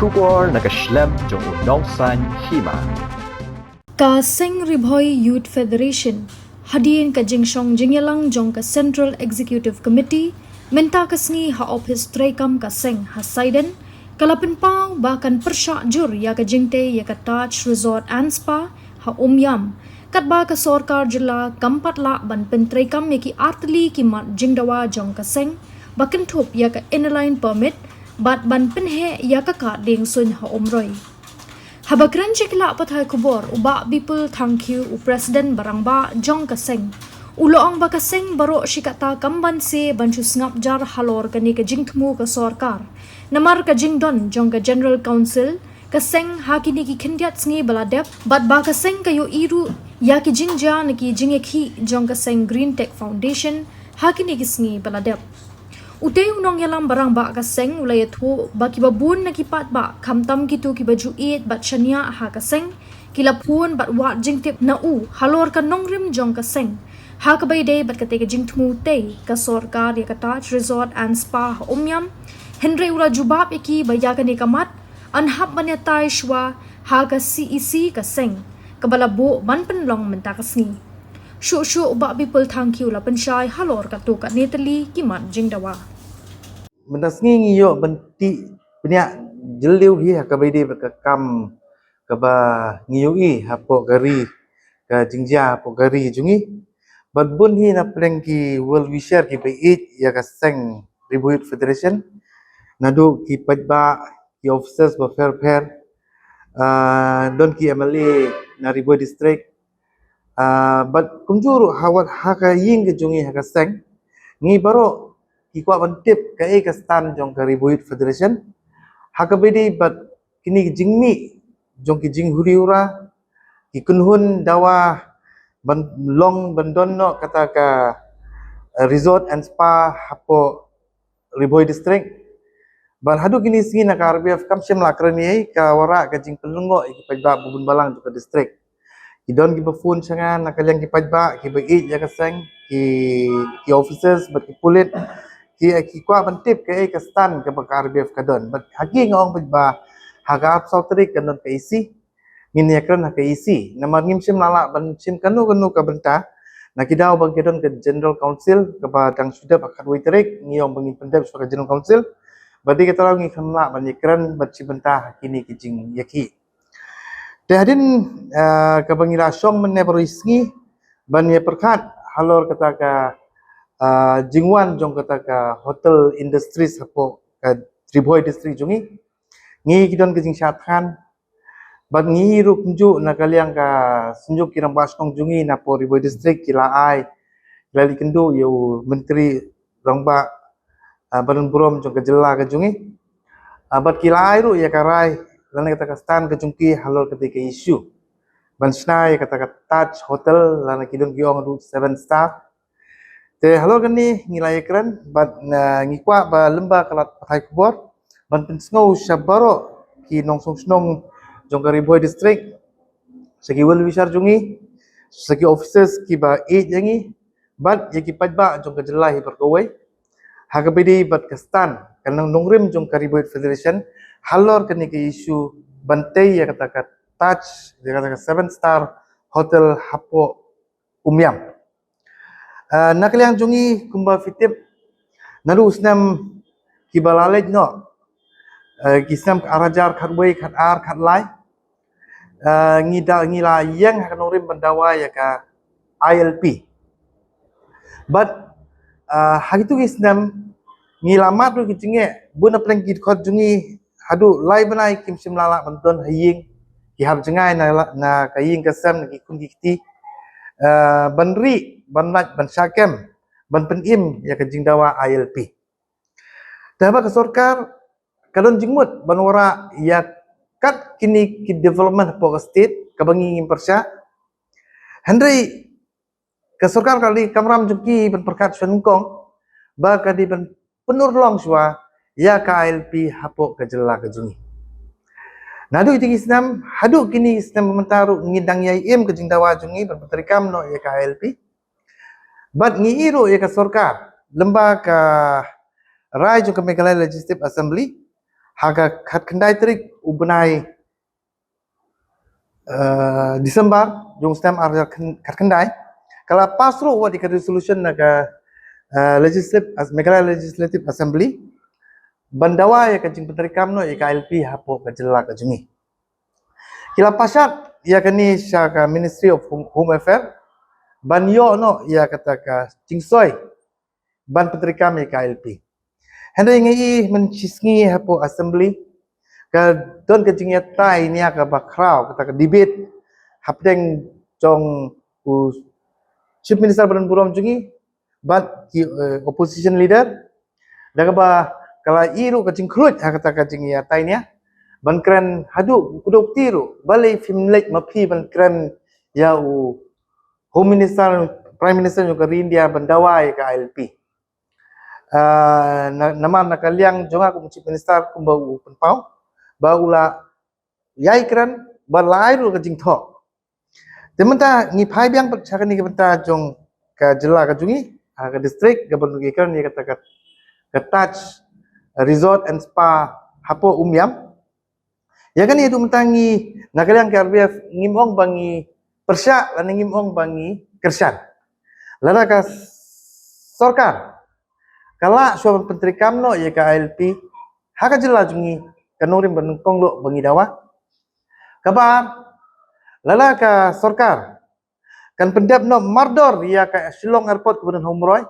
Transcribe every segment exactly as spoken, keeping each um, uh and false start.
Khubor na ka shlem jong u nongsaiñ hima. Ka Seng Ri Bhoi Youth Federation, hadien ka jingshong jingïalang jong ka Central Executive Committee mynta ka sngi ha ophis treikam ka seng ha Saiden, ka la pynpaw ba kan pyrshah jur ïa ka jingtei ïa ka Taj Resort and Spa ha Umiam, katba ka sorkar jylla kam pat lah ban pyntreikam ïa ki artylli ki mat jingdawa jong ka seng ba kynthup ïa ka Inner Line Permit bad ban pynheh ïa ka kad dieng suiñ ha Umroi. Haba kren sha ki lad pathai khubor, u Bah Bipul Thangkhiew, u President ba rangbah jong ka seng, u la ong ba ka seng baroh shi katta kam banse ban shu sngap jar halor kane ka jingthmu ka sorkar, namar ka jingdon jong ka General Council ka seng ha kine ki khyndiat sngi ba la dep, bad ba ka seng ka ïohi ruh ïa ki jingjia na ki jingïakhih jong ka seng Green Tech Foundation ha kine ki sngi ba la dep. Utei u nongïalam ba rangbah ka seng u la ïathuh ba kiba bun na ki paidbah, khamtam kito kiba ju ïeit bad shaniah ha ka seng, ki la phone bad wad jingtip na u halor ka nongrim jong ka seng ha kaba ïadei bad katei ka jingthmu tei ka sorkar ïa ka Taj Resort and Spa ha Umiam. Hynrei u la jubab ïa ki ba ïa kane ka mat yn hap ban ïatai shuwa ha ka C E C ka seng, kaba la buh ban pynlong mynta ka sngi. Shuh shuh u Bah Bipul Thangkhiew u la pynshai halor katto katne tylli ki mat jingdawa. Mynta sngi ngi ïoh ban tih bniah jylliew hi ha kaba ïadei bad ka kam kaba ngi ïohi hapoh ka ri, ka jingjia hapoh ka ri jong ngi. Bad bun hi na pdeng ki well wisher kiba ïeit ïa ka seng Ri Bhoi Youth Federation, naduh ki paidbah, ki officers ba pher pher, ah, don ki M L A na Ri Bhoi District, ah, bad kumjuh ruh ha wat ha ka ïing ka jong ngi ha ka seng, ngi baroh ki kwah ban tip kaei ka stand jong ka Ri Bhoi Youth Federation ha kaba ïadei bad kine ki jingmih jong ki jinghuri hura, ki kynhun dawa ban long ban don noh kata ka, eh, resort and spa hapoh Ri Bhoi District. Bad haduh kine sngi na ka R B F kam shym la kren ei, ka wanrah ka jingpynlyngngoh ïa ki paidbah ba bun balang jong ka district. Ki don kiba phone sha nga na ka liang ki paidbah kiba ïeit ïa ka seng, ki, ki officers bad ki pulit, ki, ki kwah ban tip kaei ka stand kaba ka R B F ka don. Bad ha ki nga ong paidbah ha ka arphew saw tarik kan don ka E C. Ngin ïakren ha ka E C. Namar ngim shym la lah ban shim kano kano ka bynta na ki daw ba ki don ka General Council kaba dang shu dep ha ka khatwei tarik, ngi ong ba ngin pyndep shuwa ka General Council. Bad dei kata ruh ngim lah ban ïakren bad shi bynta ha kine ki jingïakhih. Te hadien, ah, kaba ngi la shong mynne baroh sngi ban ïa pyrkhat halor kata ka, ah, jingwan jong kata ka hotel industries hapoh ka Ri Bhoi District jong ngi. Ngi ki don ka jingshad than bad ngi ruh kumjuh na ka liang ka Synjuk ki Rangbah Shnong jong ngi napoh Ri Bhoi District ki la ai, ki la leit kynduh ïa u Myntri Rangbah, ah, Badan Burom jong ka jylla ka jong ngi. Ah, bad ki la ai ruh ïa ka rai lane kata ka stand ka jong ki halor kata ka issue ban shna ïa kata ka Taj Hotel lane ki don ki ong ruh seven star. Te halor kane ngi la ïakren bad, ah, ngi kwah ba lyngba ka lad pathai khubor ban pynsngew sha baroh ki nongshong shnong jong ka Ri Bhoi District, sha ki well wisher jong ngi, sha ki officers kiba ïeit ïa ngi, bad ïa ki paidbah jong ka jylla hi baroh kawei ha kaba ïadei bad ka stand ka nong-, nongrim jong ka Ri Bhoi Federation halor kane ka issue ban tei ïa kata ka Taj, ïa kata ka seven star hotel hapoh Umiam. Ah, na ka liang jong ngi kumba phi tip, naduh u snem kiba la leit noh, ah, ki snem ar hajar khatwei, khatar, khatlai, ah, ngi da, ngi la ïeng ha ka nongrim ban dawa ïa ka I L P. Bad, ah, ha kito ki snem ngi la mad ruh ki jingeh, bun na pdeng ki dkhot jong ngi haduh lai bnai kim shym la lah ban don ha ïing, ki hap jngai na la, na ka ïing ka sem, na ki khun ki kti, ah, ban rieh, ban lait, ban shah kem, ban pynim ïa ka jingdawa I L P. Te haba ka sorkar ka don jingmut ban wanrah ïa kat kine ki development hapoh ka state kaba ngi ngim pyrshah. Hynrei ka sorkar ka la dei kamram jong ki ban pyrkhat shwa nyngkong ba ka dei ban pynurlong shwa ïa ka I L P hapoh ka jylla ka jong ngi. Naduh ïa ki snem haduh kine ki snem mynta ruh ngi dang ïai im ka jingdawa jong ngi ban pyntreikam noh ïa ka I L P. Bad ngi ïohi ruh ïa ka sorkar lyngba ka rai jong ka Meghalaya Legislative Assembly Ha ka khatkhyndai tarik u bnai, eh, December jong u snem ar hajar khatkhyndai, ka la pass ruh wat ïa ka resolution na ka, eh, Legislative, Meghalaya Legislative Assembly ban dawa ïa ka jingpyntreikam noh ïa ka I L P hapoh ka jylla ka jong ngi. Ki la pashat ïa kane sha ka Ministry of Home, Home Affairs ban ïoh noh ïa kata ka jingsoi ban pyntreikam ïa ka I L P. Hynrei ngi i mynshisngi hapoh Assembly ka don ka jingïatai nia kaba khraw, kata ka debate hapdeng jong u Chief Minister badonburom jong ngi bad ki, eh, opposition leader, da kaba ka la i ruh ka jingkhluit ha kata ka jingïatai nia ban kren haduh kuduk ti ruh, balei phim leit ma phi ban kren ïa u Home Minister, Prime Minister jong ka ri India ban dawa ïa ka I L P. Ah, na, namar na ka liang jong nga kum u Chief Minister kumba u pynpaw ba u la ïai kren ba la ai ruh ka jingthoh. Te mynta ngi phai biang pat sha kane ka bynta jong ka jylla ka jong ngi, ha ka district kaba ngi kren ïa kata ka, ka Taj Resort and Spa hapoh Umiam. Ïa kane haduh mynta ngi na ka liang ka R B F ngim ong ba ngi pyrshah lane ngim ong ba ngi kyrshan. Lada ka sorkar ka lah shuwa ban pyntreikam noh ïa ka I L P ha ka jylla jong ngi, ka nongrim ba nyngkong ruh ba ngi dawa. Kaba ar, lada ka sorkar kan pyndep noh mardor ïa ka Shillong Airport kaba don ha Umroi,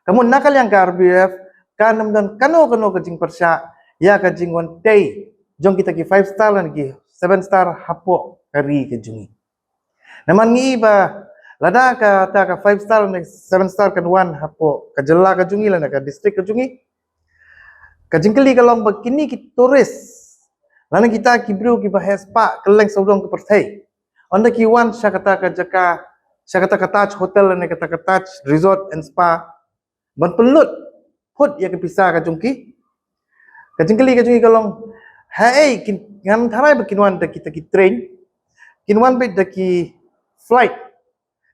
ka mut na ka liang ka R B F kan ym don kano kano ka jingpyrshah ïa ka jingwan tei jong kita ki five star lane ki seven star hapoh ka ri ka jong ngi. Namar ngi i ba lada kata ka five star lane seven star kan wan hapoh ka jylla ka jong ngi lane ka district ka jong ngi, ka jingkylli ka long ba kine ki tourist lane kita ki briew kiba heh spah kylleng sawdong ka pyrthei, ynda ki wan sha kata ka jaka, sha kata ka Taj Hotel lane kata ka Taj Resort and Spa ban pynlut phut ïa ka pisa ka jong ki. Ka jingkylli ka jong ki ka long, haei kin, ngam tharai ba kin wan da kita ki train, kin wan beit da ki flight.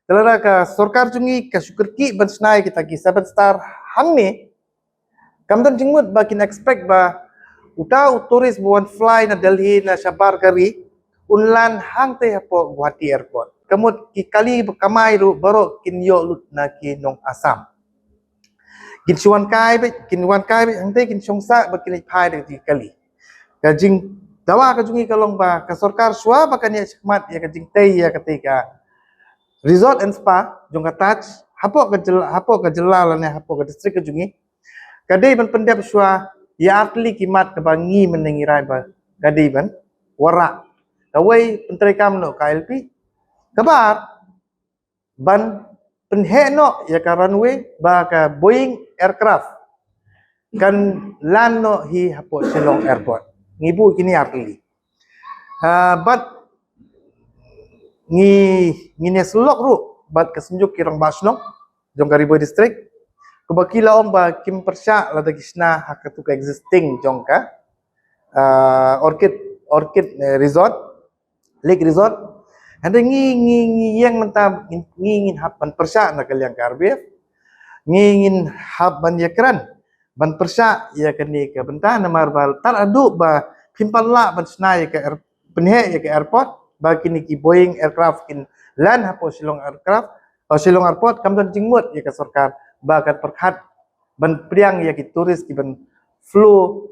Te lada ka sorkar jong ngi ka shu kyrkieh ban shna ïa kita ki seven star hangne, kam don jingmut ba kin expect ba uta u tourist ba wan fly na Delhi na shabar ka ri un land hangtei hapoh Guwahati Airport. Ka mut ki kali ba kamai ruh baroh kin ïoh lut na ki nong Assam. Kin shu wan kai beit, kin wan kai beit hangtei, kin shong sah bad kin leit phai da ki kali. Ka jingdawa ka jong ngi ka long ba ka sorkar shuwa ba kan ïa shikmat ïa ka jingtei ïa katei ka resort and spa jong ka Taj hapoh ka jylla, hapoh ka jylla lane hapoh ka district ka jong ngi, ka dei ban pyndep shuwa ïa artylli ki mat kaba ngi mynne ngi rai ba ka dei ban wanrah. Kawei, pyntreikam noh ka I L P. Kaba ar, ban pynheh noh ïa ka runway ba ka Boeing aircraft kan land noh hi hapoh Shillong Airport. Ngi buh kine artylli. Ah, bad ngi, ngin ïasyllok ruh bad ka Synjuk ki Rangbah Shnong jong ka Ri Bhoi District, kaba ki la ong ba kim pyrshah lada ki shna ha katu ka existing jong ka, ah, Orchid, Orchid, eh, Resort, Lake Resort. Hynrei ngi, ngi, ngi ïeng mynta, ngi, ngi ngin hap ban pyrshah na ka liang ka R B F. Ngi ngin hap ban ïakren ban pyrshah ïa kane ka bynta, namar ba tad haduh ba phim pat lah ban shna ïa ka air-, pynheh ïa ka airport, ba kine ki Boeing aircraft kin land hapoh Shillong aircraft, oh, Shillong Airport, kam don jingmut ïa ka sorkar ba kan pyrkhat ban pdiang ïa ki tourist kiban flew,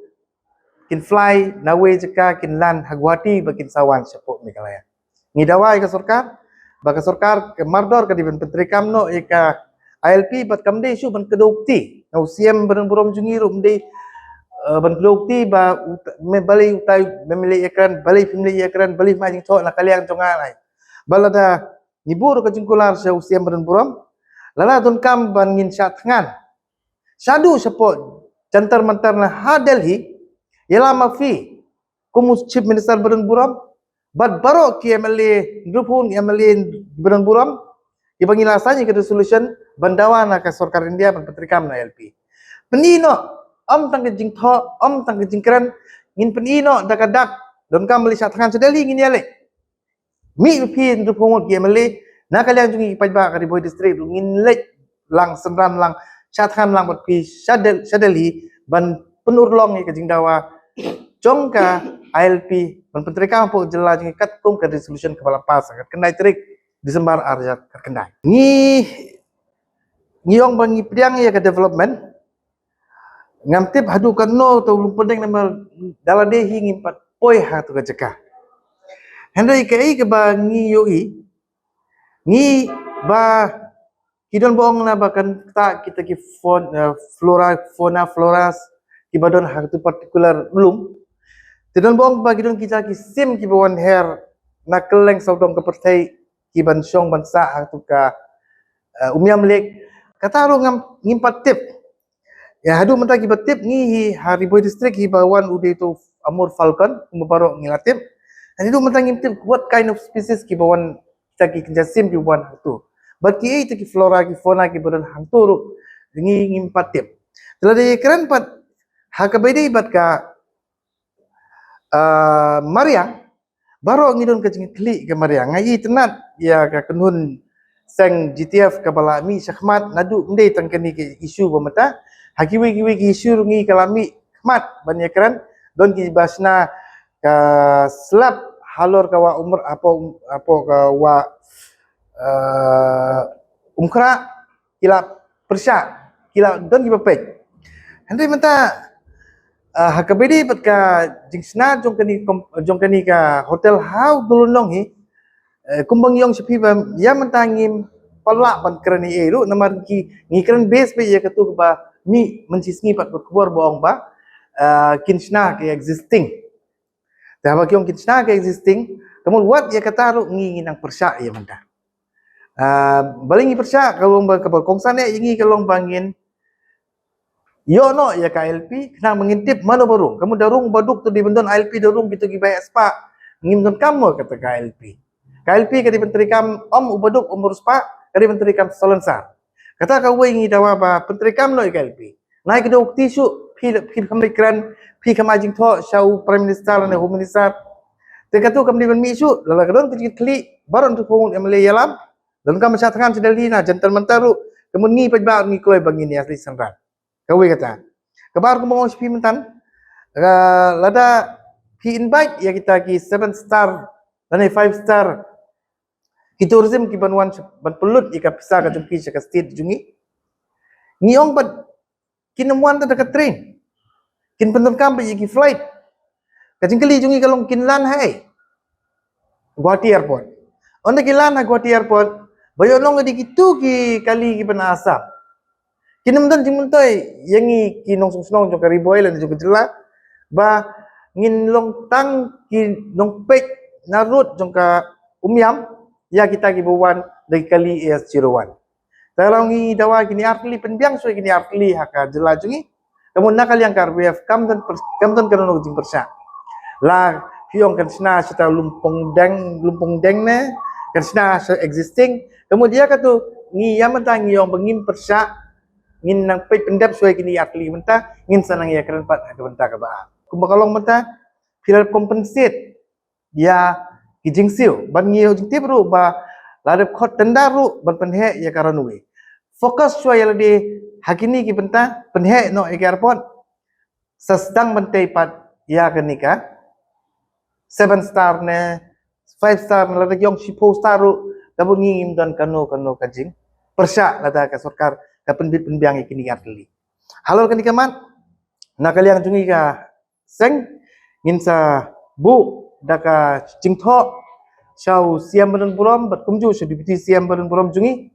kin fly nawei jaka, kin land ha Guwahati ba kin sa wan shapoh Meghalaya. Ngi dawa ïa ka sorkar ba ka sorkar ka mardor ka dei ban pyntreikam noh ïa ka I L P bad kam dei shuh ban kdew kti. Na u C M badonburom jong ngi ruh ym dei, eh, ban kdew kti ba uta-, me balei utai mem leit ïakren, balei phim leit ïakren, balei phim ai jingthoh na ka liang jong nga. Ba lada ngi buh ruh ka jingkular sha u C M badonburom, lada donkam ban ngin shah thngan shaduh shapoh Jantar Mantar na ha Delhi, ïalam ma phi kum u Chief Minister badonburom bad baroh ki M L A, hynriewphew M L A badonburom, kiba ngi la sign ïa ka resolution ban dawa na ka sorkar India ban pyntreikam na I L P. Pyni noh, ym tang ka jingthoh, ym tang ka jingkren, ngin pyni noh da ka dak, donkam leit shah thngan sha Delhi ngin ïaleit. Mih phi hynriewphew ngut ki M L A na ka liang jong ngi ki paidbah ka Ri Bhoi District ruh ngin leit lang synran lang, shah thngan lang bad phi sha Del-, sha Delhi ban pynurlong ïa ka jingdawa jong ka I L P ban pyntreikam hapoh jylla jong ngi katkum ka resolution kaba la pass ha ka khyndai tarik December ar hajar khyndai. Ngi ngi ong ba ngi pdiang ïa ka development. Ngam tip haduh katno to lum pdeng namar da lade hi ngim pat poi ha to ka jaka. Hynrei kaei kaba ngi ïohi, ngi ba ki don ba ong na ba kan ta kita ki fon, eh, flora, fauna, floras kiba don ha tu particular lum. Te don ba ong ba ki don kita ki sim kiba wan her na kylleng sawdong ka pyrthei kiban shong ban sah ha tu ka, eh, Umiam Lake. Kata ruh ngam, ngim pat tip. Ïa haduh mynta kiba tip ngi hi ha Ri Bhoi District hi ba wan u dei tu Amur Falcon, kumba baroh ngi la tip. Haduh mynta ngim tip what kind of species kiba wan, kita ki kynja sim kiba wan hangtu. Bad kiei kita ki flora ki fauna kiba don hangtu ruh ngi ngim pat tip. Te lada ïakren pat ha kaba ïadei bad ka ah, mariang, baroh ngi don ka jingkylli ka mariang. Nga itynnad ïa ka kynhun seng G T F kaba la mih shakhmat naduh ym dei tang kane ka issue ba mynta. Ha kiwei kiwei ki issue ruh ngi ka la mih khmat ban ïakren, don kiba shna ka slap halor ka wah Umr, hapoh, hapoh ka wah, eh, Umkhrah, ki la pyrshah, ki la don kiba peit. Hynrei mynta, ah, ha kaba ïadei bad ka jingshna jong kane ka, jong kane ka hotel ha u Dulun Nong hi, eh, kumba ngi ong sha phi ba ïa mynta ngim pat lah ban kren ei ei ruh namar ngi, ngi kren base beit ïa katu kaba mih mynshisngi pat bad khubor ba ong ba, ah, kin shna ka existing. Te haba ki ong kin shna ka existing, ka mut wat ïa kata ruh ngi, ngi nang pyrshah ïa mynta. Ah, balei ngi pyrshah, ka long ba kaba kongsan eh ïa ngi ka long ba ngin ïoh noh ïa ka I L P, khnang ba ngin tip mano ba rung. Ka mut da rung u baduk tu dei ban don I L P, da rung kito kiba eh spah, ngim donkam mo kata ka I L P. Ka I L P ka dei ban treikam ym u baduk ym u riewspah, ka dei ban treikam salonsar. Kata kawei ngi dawa ba pyntreikam noh ïa ka I L P. Nai ka dei u kti shuh, phi, phi kham leit kren, phi kham ai jingthoh sha u Prime Minister lane Home Minister. Te katu kam dei ban mih shuh, lada ka don ka jingkylli, baroh tu pung M L A ïalam, lada kam sha thngan sha Delhi na Jantar Mantar ruh, ka mut ngi paidbah ngi kloi ba ngin ïa leit synran. Kawei kata. Kaba ar kumba ong sha phi mynta, ah, lada phi invite ïa kita ki seven star lane five star ki tourism kiban wan sha, ban pynlut ïa ka pisa ka jong ki sha ka state jong ngi. Ngi ong bad kin ym wan da ka train. Kin pyndonkam bad ïa ki flight. Ka jingkylli jong ngi ka long kin lan ha ei? Guwahati Airport. Ynda ki lan ha Guwahati Airport, ba ïoh long ïa kitu ki kali kiba na Assam. Kin ym don jingmyntoi ïa ngi ki nongshong shnong jong ka Ri Bhoi lane jong ka jylla, ba ngin long tang ki nongpeit na rud jong ka Umiam ïa kita kiba wan da ki kali A S zero one. Te la ngi dawa kine artylli, pynbiang shuwa kine artylli ha ka jylla jong ngi. Ka mut na ka liang ka R B F kam don pyr-, kam don kano kano ka jingpyrshah. La phi ong kan shna shata Lumpong Deng, Lumpong Deng ne, kan shna sha existing. Ka mut ïa katu ngi ïa mynta ngi ong ba ngim pyrshah, ngin nang peit pyndep shuwa kine artylli mynta, ngin sa nang ïakren pat ha ka bynta kaba ar. Kumba ka long mynta, phi la compensate ïa ki jingsiew, ban ngi ïoh jingtip ruh ba la dep khot tender ruh ban pynheh ïa ka runway. Focus shuwa ïa lade ha kine ki bynta, pynheh noh ïa ka airport. Sa sdang ban tei pat ïa kane ka seven star ne five star ne, lada ki ong shiphew star ruh, kaba ngi ngim don kano kano ka jingpyrshah lada ka sorkar ka pynbit pynbiang ïa kine ki artylli. Halor kane ka mat, na ka liang jong ngi ka seng, ngin sa buh da ka jingthoh sha u C M Bah Donburom bad kumjuh sha u Deputy C M Bah Donburom jong ngi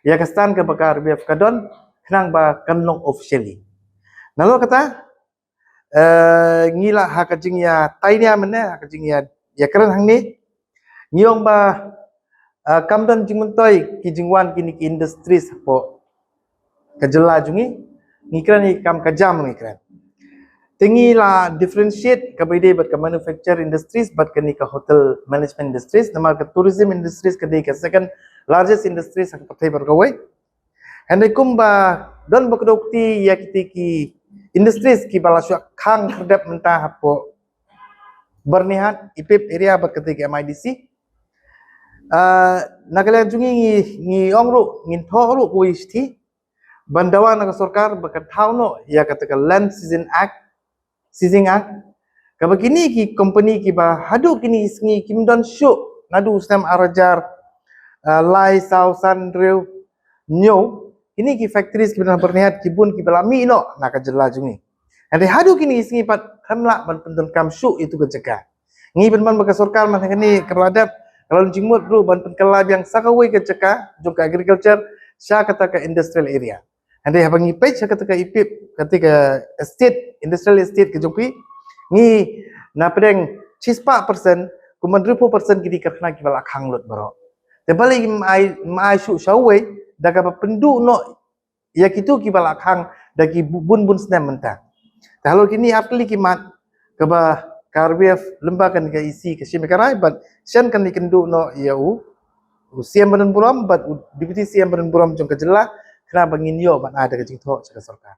ïa ka stand kaba ka R B F ka don, khnang ba kan long officially. Nalor kata, eh, ngi la ha ka jingïatai nia mynne, ha ka jingïa, ïakren hangne, ngi ong ba, eh, kam don jingmyntoi ki jingwan kine ki industries hapoh ka jylla jong ngi, ngi kren ngi kam ka jam ngi kren. Te ngi la differentiate kaba ïadei bad ka manufacture industries bad kane ka hotel management industries, namar ka tourism industries ka dei ka second largest industries ha ka pyrthei baroh kawei. Hynrei kumba don ba kdew kti ïa kiti ki industries kiba la shuwa khang khyrdep mynta hapoh Byrnihat, Ipip area bad kata ka M I D C. Ah, na ka liang jong ngi ngi, ngi ong ruh, ngin thoh ruh kawei shithi ban dawa na ka sorkar ba kan thaw noh ïa kata ka Land Seizing Act, Seizing Act, Kaba kine ki company kiba haduh kine ki sngi kim don shuh naduh u snem ar hajar, uh, lai, saw, san, hynriew, hynñiew, kine ki factories kiba don ha Byrnihat ki bun kiba la mih noh na ka jylla jong ngi. Hynrei haduh kine ki sngi pat khlem lah ban pyndonkam shuh ïa tu ka jaka. Ngi pynban ba ka sorkar mynta kane kaba la dep ka la long jingmut ruh ban pynkylla biang sa kawei ka jaka jong ka agriculture sha kata ka industrial area. Hynrei haba ngi peit sha kata ka ipip, kata ka estate, industrial estate ka jong phi, ngi na pdeng shispah percent, kumban hynriewphew percent ki dei karkhana kiba la khang lut baroh. Te balei ngim ai, ngim ai shuh sha uwei da kaba pynduh noh ïa kitu kiba la khang da ki bu-, bun bun snem mynta. Te halor kine ar tylli ki mat kaba ka R B F lyngba kane ka E C ka shim ïa ka rai bad shen kan ïakynduh noh ïa u, u C M badonburom bad u Deputy C M badonburom jong ka jylla, khnang ba ngin ïoh ban ai da ka jingthoh sha ka sorkar.